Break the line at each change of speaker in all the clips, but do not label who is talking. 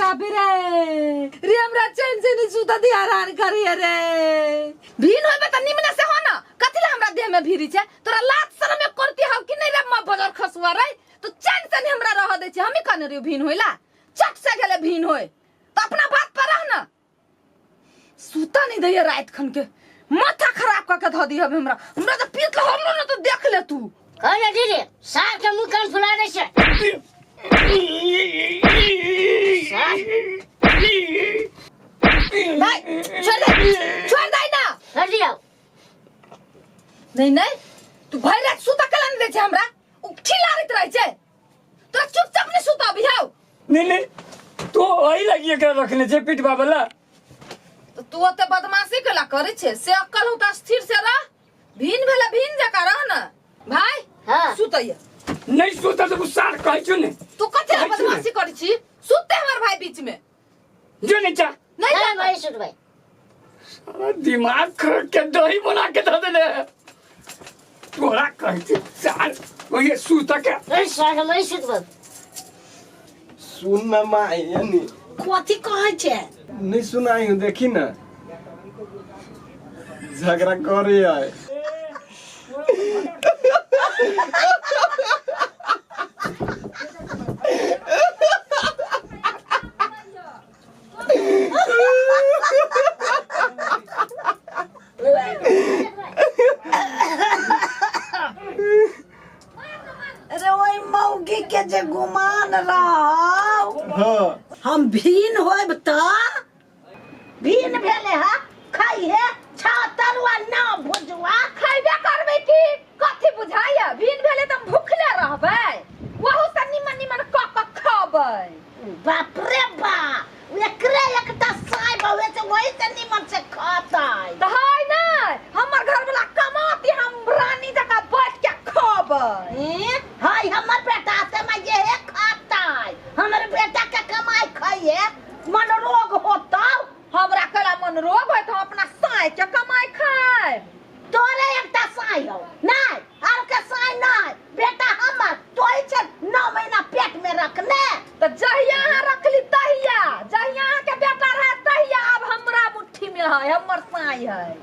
बाप रे रे, हमरा चैन से नहीं सुता दी, हैरान करी रे। भीन होबे त निमने से हो ना, कथि ला हमरा देह में भीरी छे? तोरा लात शरम में करती हौ कि नहीं रे? मां बजर खसुआ रे, तू चैन से नहीं हमरा रह दे छे। हमी कहने रहियो भीन होइला, चट से गेले भीन होय तो अपना बात पर रह ना। सुता नहीं दैया रात खन के, माथा खराब कर के धो दी हबे हमरा। हमरा तो पीत लहरलो ना तो देख ले तू।
कहले दीदी सार के मुंह कान फुला दे छे। सार
भाई छोड़ दे, छोड़ दे ना,
छोड़ दियो।
नहीं नहीं, तू भर रात सुता कला नहीं दे छे हमरा, उ खिलारित रहे छे। तोरा चुपचाप नहीं सुता अभी हौ।
नहीं नहीं, तो वही लगी एकरा रखने छे पिटवा वाला।
तो तू ओते बदमाशी केला करे छे से अक्कल होता, स्थिर से रह। भीन भेला भीन जका रह ना भाई।
हाँ।
सुतैया
नहीं सुता तो गुस्सा कहै छु ने।
तू कथि
कहै छु ने।
बदमाशी करे छी? सुते हमर भाई बीच में
जो नीचा
नहीं
हाँ
जाता।
भाई सुत भाई।
सारा दिमाग खराब के दही बना के धऽ देले। तोरा कहै छी सार ओए सुता के।
अरे सार हम सुत भाई।
सुन ना माई, यानी
कथी कहै छै?
नहीं सुनाई हूँ, देखी ना झगड़ा करे है।
अरे ओहि मौगी के जे गुमान रहौ।
हाँ।
हम भीन होब त
भीन भेले हा खाई है छा तरुआ ना भुजुआ।
खैबे करबै की कथी बुझाइया? भीन भेले त भूखले रहबै, वहु से निमन निमन क क खबै।
बाप रे बाप, एकरे एकटा साय बहुए से वही से निमन से खतै।
त है नै, हमर घर वाला कमाती, हम रानी जकाँ बैठ के खबै।
हैं? हाय हमर बेटा से मैं ये खतै, हमर बेटा के कमाई खाइए मन रोग होतौ।
हमरा कला मन रोग होय त हम अपना साय के कमाई खाएब।
तोरे एकटा साय हौ नहीं, आर के साय नहीं, बेटा हमर तोही छे 9 महीना पेट में रखने।
त जहिया अहाँ रखली तहिया, जहिया अहाँ के बेटा रहे तहिया, आब हमरा मुट्ठी में है, हमर साय है।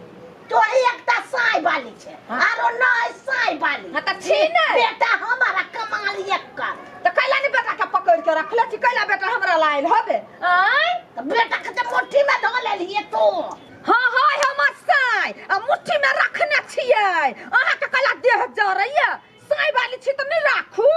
तोही एकटा साय वाली छे।
हाँ।
आरो नहीं साय वाली।
हाँ, त छी नै।
बेटा हमारा कमाल एकर।
त कैला नहीं बेटा के पकड़ के रखले छी? कैला बेटा हमरा लायल हबे? आँय?
त बेटा के त मुट्ठी में धो लेलिए तू।
हाँ हाँ, हमर साय आ मुट्ठी में रखने छियै। अहाँ के कैला देह जरैया? साय वाली छी त नहीं राखू,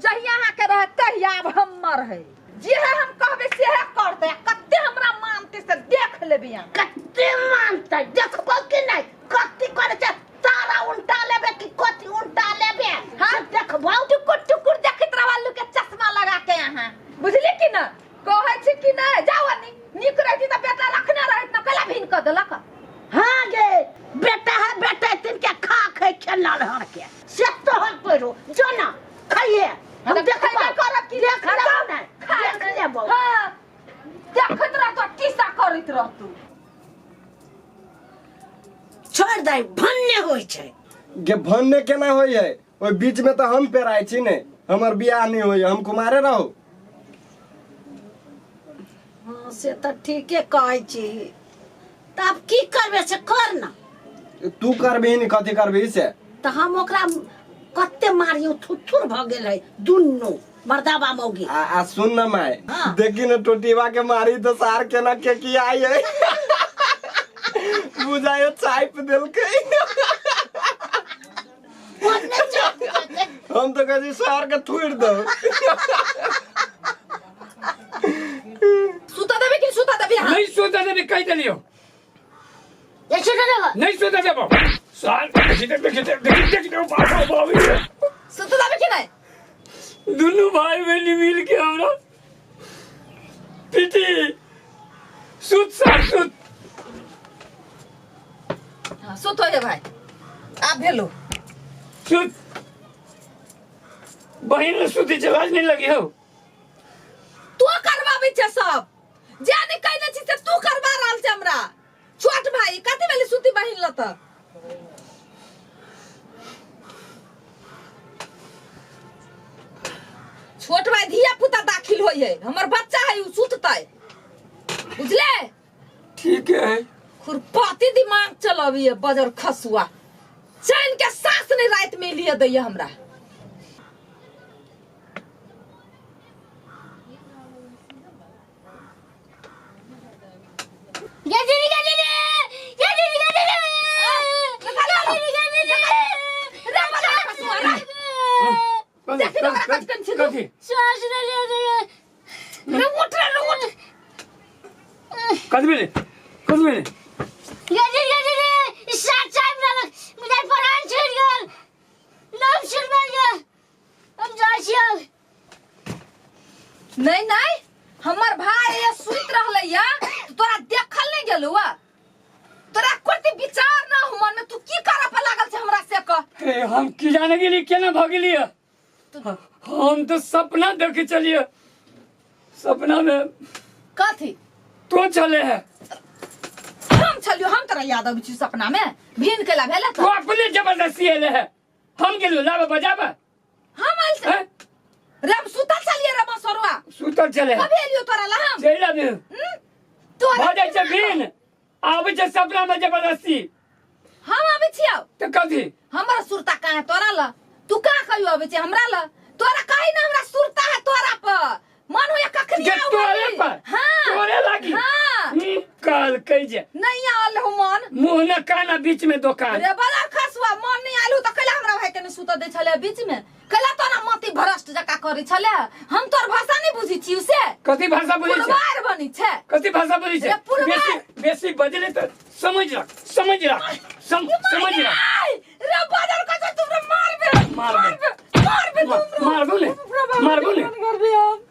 जहिया अहाँ के रहे तहिया, आब हमर है। जेहे हम कहबै सेहे करतै। आ कते हमरा मानतै से देख लेबै अहाँ।
कते मानतै देखबो कि नहीं? कथी करे छै? तारा उल्टा लेबे कि कथी उल्टा लेबे?
हाँ?
से देखबो।
टुकुर टुकुर देखैत रहब के चश्मा लगा के अहाँ, बुझली कि न? कहै छी कि नहीं? जाओ नी नीक रहती त बेटा रखने रहत न, कैला भीन क देलक?
हाँ गे बेटा है, बेटा तिन के खा खाई खेलल हर के से तोहर पैरो जो ना खाइए। हम
तऽ
देखबो।
खैबे करब कि
देख
हाँ,
लेबो
तऽ
ने,
खा
देख लेबो।
हाँ, देखैत रहतो, टीसा करैत रहतू।
छोड़ दे, भन्ने होइ छै।
गे भन्ने केना होइ है? ओहि बीच में तऽ हम पेराइ छी ने, हमर बियाह नहीं होइए, हम कुमारे रहू।
हाँ से तऽ ठीके कहै छी, तऽ आब की करबै से कर ना।
तू करबही ने, कथी करबही से?
तऽ हम ओकरा कते मारियो, थुथुर भऽ गेल है दुनू मर्दाबा मौगी।
आ आ सुन ना माय।
हाँ।
देखी ना टोटीवा के मारी तो सार केना के की आई है, बुझायो चाइप देलकै। हम तो कहै छी सार के थुइर दो।
सुता देबै कि सुता देबै अहाँ?
नहीं सुता देबे कहि देलियो।
ये सुत देबो।
नहीं सुता देबो सार। देखी देखी देखी देखी देखी, बाप रे बाप।
सुता देबै कि नहीं?
दुनू भाई बहनी मिल के हमरा पीटी। सुत सार सुत।
हाँ, सुत हो जा भाई, आब भेलो।
सुत बहिन ने सुती चलाज नहीं लगी हो।
तू करवाबै छै सब, जे नहि कयने छी से तू करवा रहल छै हमरा। छोट भाई कथी भेलै सुती बहिन ल? तऽ छोट भाई धिया पुता दाखिल होइ है, हमर बच्चा है, उ सुततै।
ठीक है।
खुरपाती दिमाग चलबिए बजर खसुआ, चैन के सांस नहीं रात में लिए दैया हमरा।
गजरी गजरी गजरी गजरी
रे बजर खसुआ रे, देखी तो ओकरा कथी कन छी तू।
कथी?
श्वास न ले
रे उठ रे, रे उठ।
कथी भेलै? कथी भेलै?
गजरी गजरी सात चाय मिलक मुझे परान छूट गेल, नाम सुनबै गेल, हम जाइ छियै।
नहीं नहीं, हमर भाई ये सुति रहलै या तोरा देखल नहीं गेलौ आ? तोरा कोई विचार ना हो मन में, तू की करऽ पर लागल छै हमरा से कह?
हे, हम की जाने गेली केना भऽ गेलियै। हम तो सपना देखे चलिए, सपना में
कथी
तो चले है।
हम छलियो, हम तोरा याद अबै छी सपना में भिन केला भेलै
तो अपने जबरदस्ती एले है, हम गेलियो लाबे बजाबे।
हम आयल
हैं?
रे हम सुतल छलियै रे मसरुआ।
सुतल चले है।
कभी एलियो तोरा ला हम?
चलि आबे।
हम्म? तोरा
भऽ जाइ छै भिन, आबै छै सपना में जबरदस्ती।
हम आबै छियौ।
तऽ कथी?
हमर सुरता कहाँ है तोरा ला? तू कहाँ कहियो आबै छै हमरा ला? तोरा कही ना हमरा सुरता है तोरा पर, मन होया कखनी
जे
आउ
तोरे
अभी।
पर?
हाँ।
तोरे लागी?
हाँ।
कहल कहि जे
नहीं आयल हो मन।
मुँह न काना बीच में दोकान।
रे बड़ा खसुआ, मन नहीं आयल हो तऽ कैला हमरा भाई के नहीं सुतऽ दै छलै बीच में? कैला तोरा मति भ्रष्ट जकाँ करै छलै? हम तोर भाषा नहीं बुझै छियौ से।
कथी भाषा बुझै छै?
पुरबार बनै छै।
कथी भाषा बुझै छै?
रे पुरबार।
बेसी बेसी बजले तऽ समझ रख, समझ रख, समझ रख।
रे बाजार कथा तुमरा मारबे,
मारबे।
मारबे, तुमरा।
मारबो ने, मारबो ने।
करबे हम।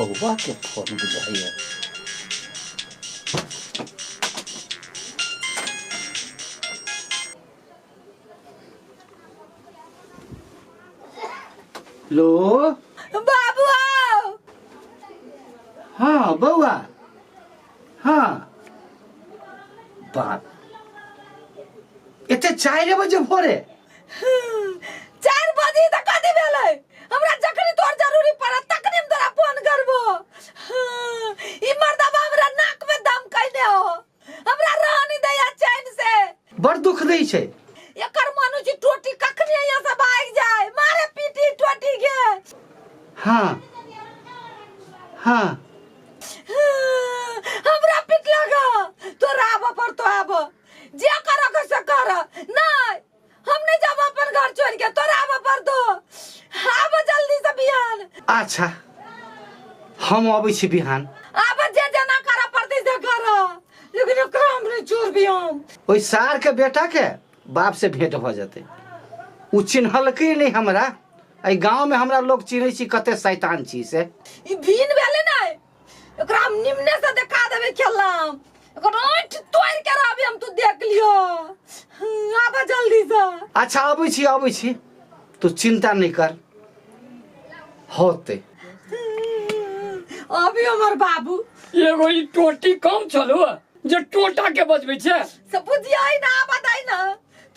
बउआ के फोन बुझाइए। लो
बाबू आओ।
हाँ बउआ, हाँ बाप, एते 4 बजे भोरे?
4 बजे तऽ कथी भेलै? हमरा जखनी तोर जरूरी पड़त तखनी हम तोरा फोन करबो। ई मर्दबा हमरा नाक में दम कैने हो, हमरा रह नहीं दैया चैन से।
बड़ दुख दै छै।
एकर मनु जी टोटी कखनी यहाँ से भागि जाए, मारे पीटी टोटी के।
हाँ हाँ
हमरा पीट लगा, तोरा आबऽ पड़तो, आबऽ जे करऽ के से कर, नहीं हम नहीं जाब अपन घर छोड़ के, तोरा आबऽ पड़तो, आबऽ जल्दी से बिहान।
अच्छा हम अबै छी बिहान।
आबऽ जे जेना करऽ पड़तै से करऽ, लेकिन एकरा हम नहीं छोड़बी हम।
ओहि सार के बेटा के बाप से भेंट भऽ जेतै, ओ चिन्हलकै नहि हमरा। एहि गाँव में हमरा लोग चिन्है छी कते शैतान छी से।
ई भीन भेलै ने, एकरा हम निम्ने से देखा देबै खेलम, एकर आँखि तोड़ि के रहबी हम, तू देख लियो। आबऽ जल्दी से।
अच्छा अबै छी, अबै छी, तू चिंता नहीं कर, होते।
अभी हमर बाबू।
एगो ई टोटी कम छलौ जे टोटा के बजबै छै।
से बुझियै ना, बताइ ना,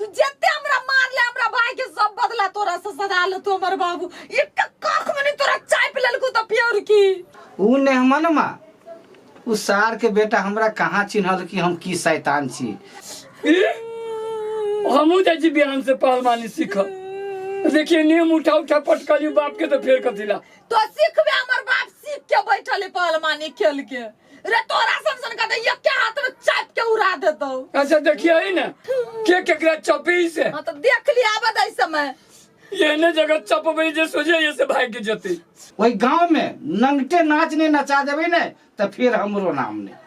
तू जते हमरा मार ले हमरा भाई के सब बदला तोरा से सदा ले तू हमर बाबू। एक काख में नहीं तोरा चाय पी लेलको त प्योर की।
उ नेहमनमा, उ सार के बेटा हमरा कहाँ चिन्हल कि हम की शैतान छी।
हमहूँ जाइ छी बिहान से पहलवानी सीख। देखिए नियम उठा उठा पटकली बाप के तो फेर कथी ला।
तो सीखबे हमर बाप सीख के बैठल है पहलवानी खेल के। रे तोरा सन सन का तो एक हाथ में चाप के उड़ा देतौ।
अच्छा देखिए ना के केकरा चपी से।
हाँ तो देख लिया आबे दे समय।
एहने जगह चपबै जे सोझे ये से भाग के जते।
ओहि गांव में नंगटे नाच ने नचा देबै ने त फिर हमरो नाम ने।